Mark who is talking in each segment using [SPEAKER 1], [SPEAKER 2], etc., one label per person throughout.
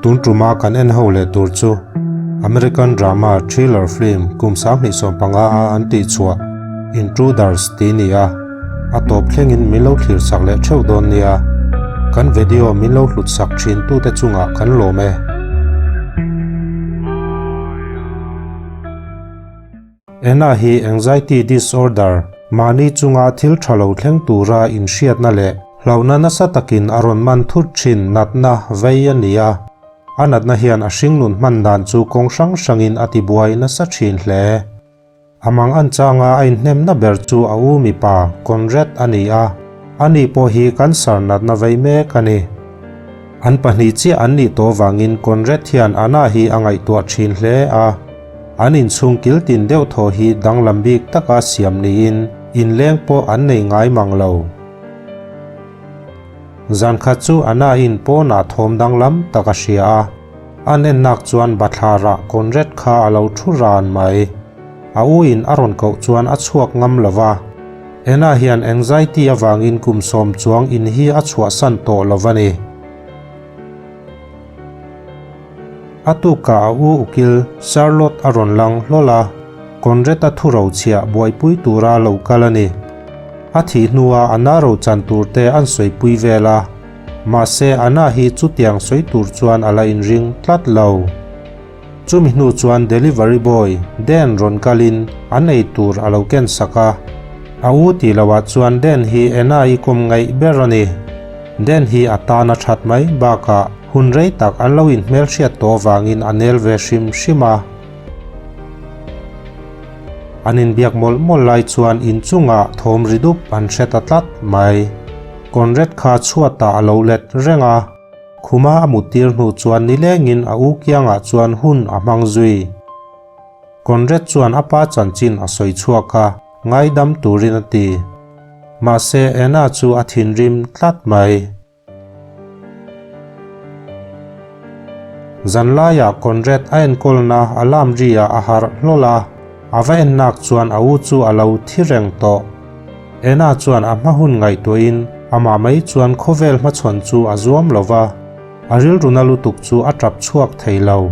[SPEAKER 1] Tun tuma kan en ho leh tur chu American drama thriller film kum 2015 a an tih chhuah Intruders tih ni a, a tawp thlengin min lo thlir sak leh theuh dawn nia. Kan video min lo hlut sak thin tute chungah kan lawm e. Ena hi anxiety disorder, mahni chunga thil tha lo thleng tura inhriatna leh hlauhna nasa takin a rawn man thut thin natna vei a ni a. A natna hian a hringnun hman dan chu kawng hrang hrangin a tibuai nasa thin hle. A mang an changa a inhnemna ber chu a u mipa Conrad a ni a, ani pawh hi cancer natna vei mek a ni. An pahnih chiah an nih tawh vangin Conrad hian Anna hi a ngaihtuah thin hle a. An inchhung kil tin deuh thaw hi danglam bik taka siam niin inleng pawh an nei ngai mang lo. Zan khat chu Anna in pawnah thawm danglam tak a hria a, an ennak chuan bathlarah Conrad kha a lo thu ran mai. A u in a rawn koh chuan a chhuak ngam lo va. Anna hian anxiety avangin kum sawm chuang in hi a chhuahsan tawh lo va ni. A tukah a u ukil Charlotte a rawn lang hlawl a, Conrad-a thu rochhiah buaipui tura lo kal a ni. A thih hnua Anna rochan turte an sawipui vel a, mahse Anna hi chutiang sawi tur chuan a la inring tlat lo. Chumi hnu chuan delivery boy Dan rawn kalin an ei tur a lo ken sak a. A u tih loah chuan Dan hi Anna-i kawm ngaih ber a ni. Dan hi a tan a that mai bakah hun rei tak an lo inhmelhriat tawh avangin a nel ve hrim hrim a. An inbiak mawlh mawlh lai chuan inchungah thawm ri dup an hre ta tlat mai. Conrad kha chhuatah a lo let reng a. Khuma a muttir hnu chuan nilengin a u kiangah chuan hun a hmang zui. Conrad chuan a pa chanchin a sawi chhuak a, ngaidam turin a ti. Mahse Anna chu a thinrim tlat mai. Zanlaiah Conrad a enkawlna alarm ri-ah a harh hlawl a, a va ennak chuan a u chu a lo thi reng tawh. Anna chuan a hma hun ngaihtuahin amah mai chuan khawvel hmachhawn chu a zuam lo va, a rilruna lutuk chu a tap chhuak thei lo.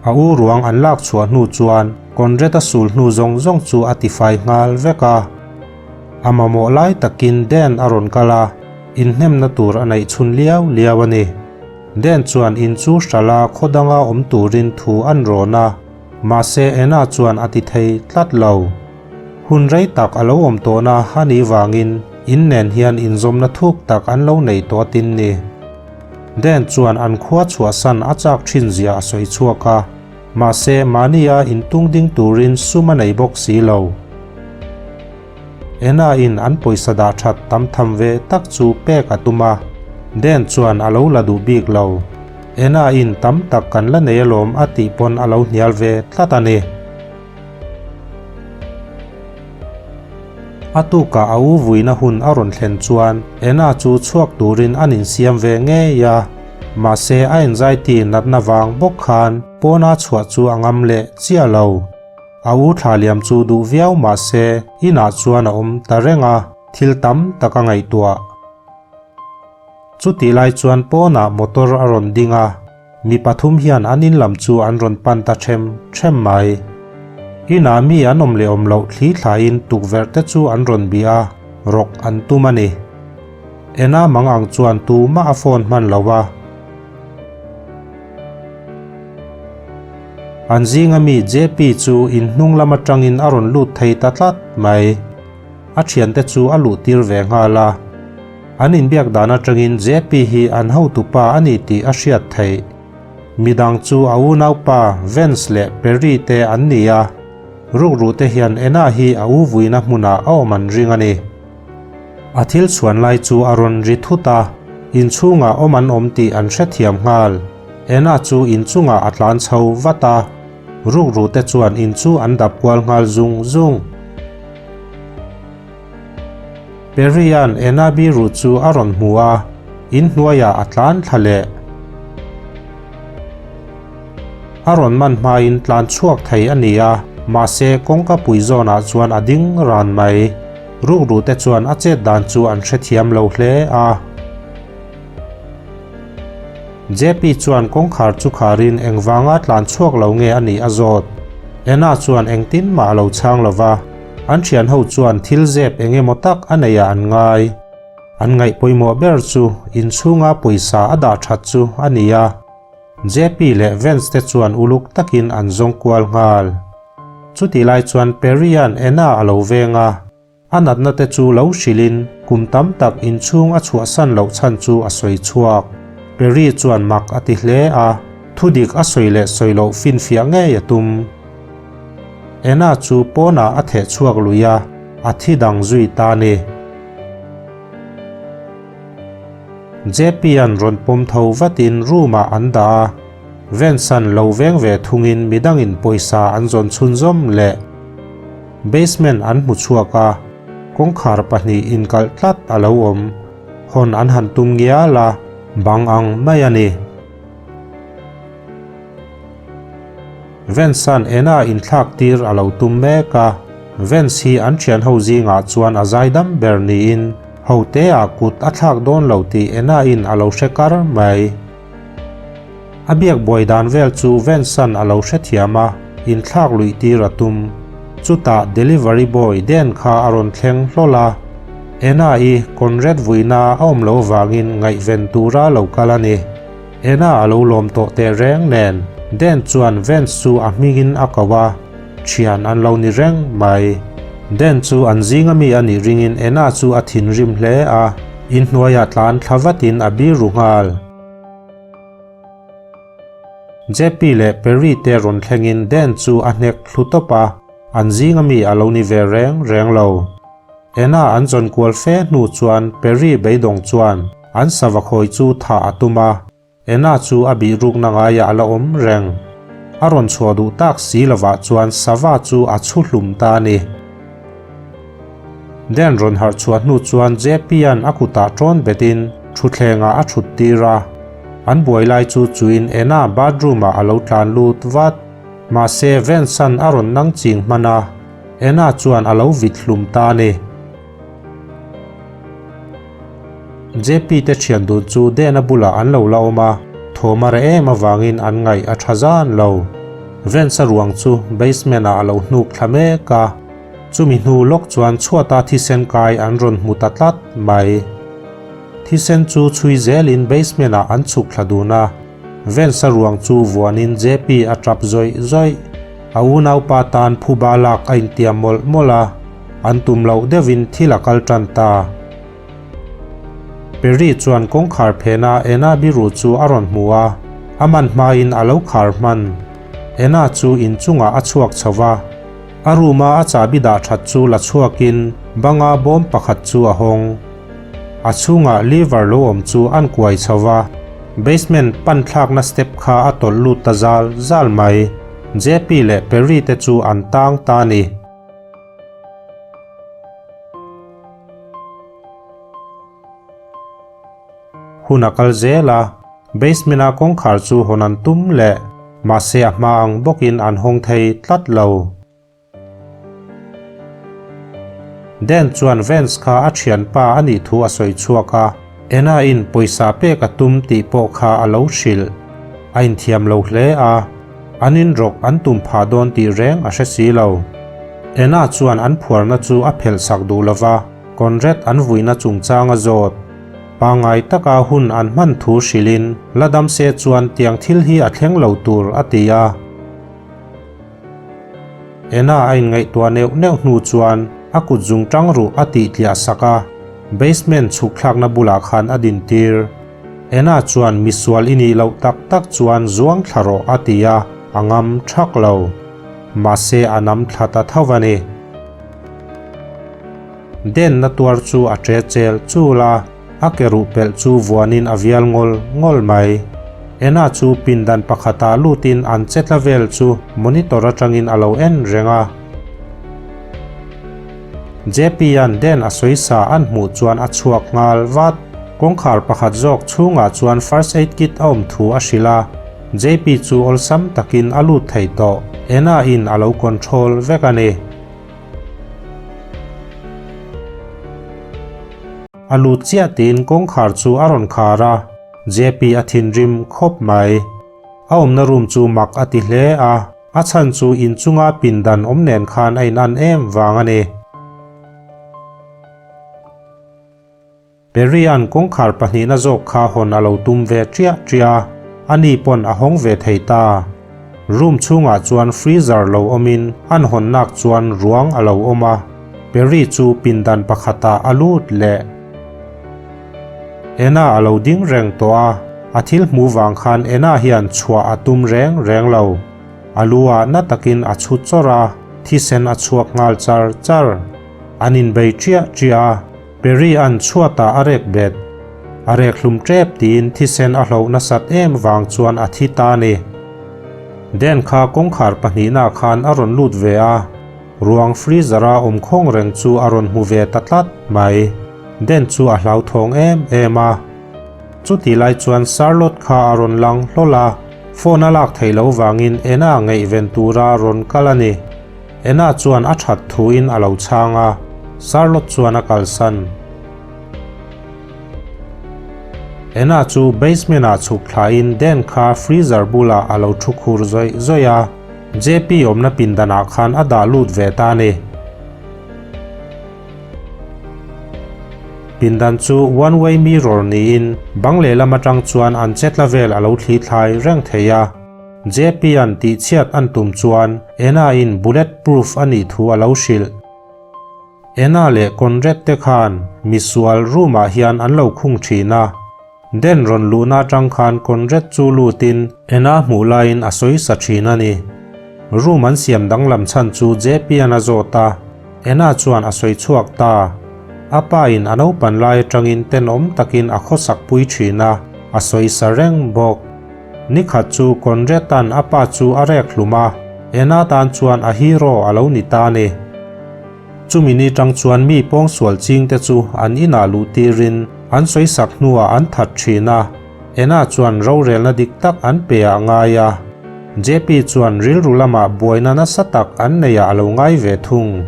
[SPEAKER 1] A u ruang an lak chhuah hnu chuan Conrad-a sul hnu zawng zawng chu a tifai nghal vek a. A mamawh lai takin Dan a rawn kal a, inhnemna tur a neih chhun liau liau a ni. Dan chuan in chu hrala khaw danga awm turin thu an rawn a, mahse Anna chuan a ti thei tlat lo. Hun rei tak a lo awm tawhna a nih vangin in nen hian inzawmna thuk tak an lo nei tawh tin ni. Dan chuan an khua chhuahsan a chak thin zia a sawi chhuak a, mahse mahnia intung ding turin sum a nei bawk si lo. Ena in an pawisa dah that tam tham ve tak chu pek a tum a, Dan chuan a lo la duh bik lo. Ena in tam tak kan la nei alawm a tih pawn a lo hnial ve tlat a ni. A tukah a u vuina hun a rawn thlen chuan Anna chu chhuak turin an insiam ve ngei a, mahse a anxiety natna vang bawk khan pawna chhuah chu a ngam leh chiah lo. A u thla liam chu duh viau mahse inah chuan a awm ta reng a, thil tam tak a ngaihtuah. Chutih lai chuan pawnah motor a rawn ding a. Mi pathum hian an in lam chu an rawn pan ta ṭhem ṭhem mai. Inah mi an awm leh awm loh thli thlaiin tukverh te chu an rawn bih a, rawk an tum a ni. Ena mang ang chuan tumah a phone hman lo a. An zinga mi JP chu in hnung lam atangin a rawn lut thei ta tlat mai. A thiante chu a luh tir ve nghal a. An inbiak dan atangin JP hi an hotupa a ni tih a hriat theih. Midang chu a unaupa Vance leh Perry te an ni a, rukru te hian Anna hi a u vuina hmunah a awm an ring a ni. A thil chhuan lai chu a rawn ri thut a, inchhungah awm an awm tih an hrethiam nghal. Anna chu inchungah a tlan chho vat a, rukru te chuan in chu an dap kual nghal zung zung. Perry-a'n Anna biru chu a rawn hmu a, in hnuaiah a tlan thla leh. A rawn man hmain tlan chhuak thei a ni a, mahse kawngka pui zawnah chuan a ding ran mai. Rukru te chuan a chet dan chu an hrethiam lo hle a. JP chuan kawngkhar chu kharin engvanga tlan chhuak lo nge a nih a zawt. Anna chuan engtin mah a lo chhang lo va, an thian ho chuan thil zep eng emaw tak a neihah an ngai. An ngaih pawimawh ber chu inchhunga pawisa a dah that chu a ni a. JP leh Vance te chuan uluk takin an zawng kual nghal. Chutih lai chuan Perry-a'n Anna a lo veng a. A natna te chu lo hrilhin kum tam tak inchhung a chhuahsan loh chhan chu a sawi chhuak. Perry chuan mak a ti hle a, thudik a sawi leh sawi loh finfiah ngei a tum. Anna chu pawnah a theh chhuak lui a, a thi dang zui ta a ni. JP-a'n rawn pawm tho vatin room-ah an dah a, Vance-a'n lo veng ve thungin midangin pawisa an zawn chhunzawm leh. Basement an hmu chhuak a, kawngkhar pahnih inkalh tlat a lo awm. Hawn an han tum ngial a, bang ang mai a ni. Vance-a'n Ena inthlak tir a lo tum mek a, Vance hi an thian ho zingah chuan a zaidam ber niin hote-ah kut a thlak dawn lo tih Ena-in a lo hre kar mai. A biak buai dan vel chu Vance-a'n a lo hrethiam a, inthlak luih tir a tum. Chutah delivery boy Den kha a rawn thleng hlawl a, Ena-i Conrad vuina a awm loh avangin ngaihven tura lo kal a ni. Ena a lo lawm tawh teh reng nen, Den chuan Vance chu a hmingin a ko a, thian an lo ni reng mai. Den chu an zinga mi a nih ringin Ena chu a thinrim hle a, inhnuaiah tlan thla vatin a biru nghal. JP leh Perry te rawn thlengin Dan chu a hnek thlu tawp a, an zinga mi a lo ni ve reng reng lo. Ena an zawn kual fe hnu chuan Perry beidawng chuan an sava khawi chu thah a tum a, Ena chu a bih rukna ngaiah a la awm reng. A rawn chhuah duh tak si lovah chuan sava chu a chhu hlum ta a ni. Dan rawn harh chhuah hnu chuan JP-a'n a kutah ṭawn betin thutthlengah a ṭhut tir a. An buai lai chu chuin Ena bathroom-ah a lo tlan lut vat. Mahse Vance-a'n a rawn nang ching hman a, Ena chuan a lo vit hlum ta a ni. JP te thian dun chu Dan-a bulah an lo la awm a, thawm a reh em avangin an ngaih a tha zan lo. Vance-a ruang chu basement-ah a lo hnuk thla mek a. Chumi hnu lawk chuan chhuata thisen kai an rawn hmu ta tlat mai. Thisen chu chhui zelin basement ah an chhuk thla dun a, Vance-a ruang chu vuanin JP a tap zawih zawih. A unaupa tan phuba lak a intiam mawlh mawlh a, an tum loh deuhin thil a kal tan ta. Perry chuan kawngkhar phena Ena biru chu a rawn hmu a, a man hmain a lo khar hman. Ena chu inchungah a chhuak chho va. A room-a a chahbi dah that chu la chhuakin banga bawm pakhat chu a hawng. A chhungah lever lo awm chu an kuai chho va, basement pan thlakna step kha a tawlh lut ta zal zal mai. JP leh Perry te chu an tang ta a ni. Hun a kal zel a, basement-a kawngkhar chu hawn an tum leh, mahse a hma ang bawkin an hawng thei tlat lo. Dan chuan Vance kha a thianpa a nih thu a sawi chhuak a, Anna-in pawisa pek a tum tih pawh kha a lo hrilh. A inthiam lo hle a, an inrawk an tum phah dawn tih reng a hre si lo. Anna chuan an phuarna chu a phelh sak duh lo va. Conrad an vuina chungchang a zawt. Pangngai taka hun an hman thu hrilhin la dam se chuan tiang thil hi a thleng lo tur a ti a. Ena a inngaihtuah neuh neuh hnu chuan a kut zung tang ruh a tih tliah sak a, basement chhuk thlakna bulah khan a din tir. Ena chuan misual i nih loh tak tak chuan zuang thla rawh a ti a, a ngam thak lo. Mahse a nam thla ta tho a ni. Denna tuar chu a ṭe chel chul a, a ke ruh pelh chu vuanin a vial ngawl ngawl mai. Ena chu pindan pakhatah lutin an che tla vel chu monitor aṭangin a lo en reng a. JP-a'n Den a sawisa an hmuh chuan a chhuak nghal vat. Kawngkhar pakhat zawk chhungah chuan first aid kit a awm thu a hrilh a, JP chu awlsam takin a lut thei tawh. Ena-in a lo control vek a ni. A lut chiah tiin kawngkhar chu a rawn khar a, JP a thinrim khawp mai. A awmna room chu mak a ti hle a, a chhan chu inchunga pindan awm nen khan a inan em vang a ni. Perry-a'n kawngkhar pahnihna zawk kha hawn a lo tum ve ṭiah ṭiah a, ani pawn a hawng ve thei ta. Room chhungah chuan freezer lo awmin an hawnnak chuan ruang a lo awm a, Perry chu pindan pakhatah a lut leh. Ena a lo ding reng tawh a, a thil hmuh vang khan Ena hian chhuah a tum reng reng lo. A lu ah na takin a chhu chawrh a, thisen a chhuak nghal char char. An inbei ṭiah ṭiah a. Perry an chhuatah a rek bet. A rek hlum tep tiin thisen a hloh nasat em vang chuan a thi ta ni. Dan kha kawngkhar pahnihna khan a rawn lut ve a, ruang freezer a awm khawng reng chu a rawn hmu ve ta tlat mai. Dan chu a hlauthawng em em a. Chuti lai chuan Charlotte kha a rawn lang hlawl a, phone a lak theih loh vangin Ena ngaihven tura rawn kal a ni. Ena chuan a that thuin a lo chhang a, Charlotte chuan a kalsan. Ena chu basement ah chhuk thlain Dan kha freezer bulah a lo thu khur zawih zawih a, JP awmna pindan ah khan a dah lut ve ta a ni. Pindan chu one way mirror niin bang lehlam atang chuan an chetla vel a lo thli thlai reng thei a. JP-a'n tihchhiat an tum chuan Ena-in bullet proof a nih thu a lo hrilh. Ena leh Conrad te khan misual room-ah hian an lo khung thin a. Den rawn luhna atang khan Conrad chu lutin Ena hmuh laiin a sawi sa thin a ni. Room an siam danglam chhan chu JP-a'n a zawt a, Ena chuan a sawi chhuak ta. A pa-in a naupan lai atangin tenawm takin a khawsak pui thin a, a sawi sa reng bawk. Nikhat chu Conrad-a'n a pa chu a rek hlum a, Ena tan chuan a hero a lo ni ta a ni. Chumi ni tang chuan mi pawngsual chingte chu an inah luh tirin an sawisak hnuah an that thin a, Ena chuan rorelna dik tak an pe ah ngai a. JP chuan rilru lamah buaina nasa tak an neiah a lo ngai ve thung.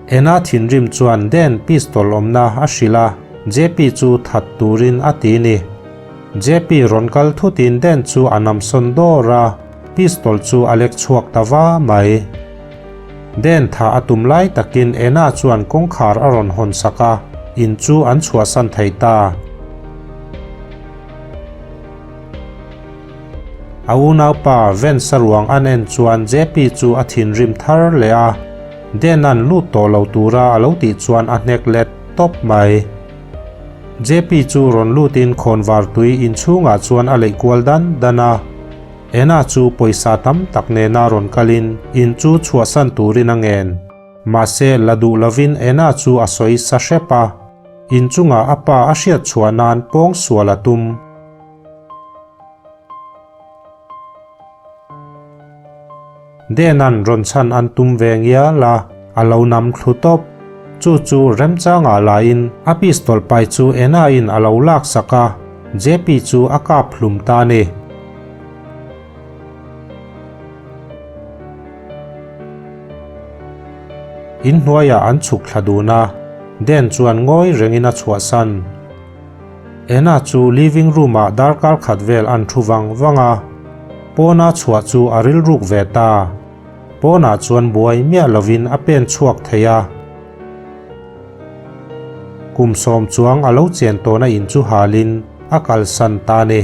[SPEAKER 1] Ena thinrim chuan Dan pistol awmna a hrilh a, JP chu that turin a ti ni. JP rawn kal thutin Dan chu a namsawn dawr a, pistol chu a lek chhuak ta va mai. Dan tha a tum lai takin Ena chuan kawngkhar a rawn hawn sak a, in chu an chhuahsan thei ta. A unaupa Vance-a ruang an en chuan JP chu a thinrim thar leh a, Dan-a'n lut tawh lo tura a lo tih chuan a hnek let tawp mai. JP chu rawn lutin khawnvar tui inchhungah chuan a leih kual dan dan a. Ena chu pawisa tam tak nena rawn kalin in chu chhuahsan turin a ngen. Mahse la duh lovin Ena chu a sawi sa hrep a, inchungah a pa a hriat chhuah nan pawngsual a tum. Denan rawn chhan an tum ve ngial a, a lo nam thlu tawp. Chu chu remchangah lahin a pistol pai chu Ena-in a lo laksak a, JP chu a kap hlum ta a ni. Inhnuaiah an chhuk thla dun a, Den chuan ngawi rengin a chhuahsan. Ena chu living room ah darkar khat vel an thu vang vang a, pawna chhuah chu a rilruk ve ta. Pawnah chuan buai miah lovin a pen chhuak thei a. Kum sawm chuang a lo chen tawhna in chu halin a kalsan ta ni.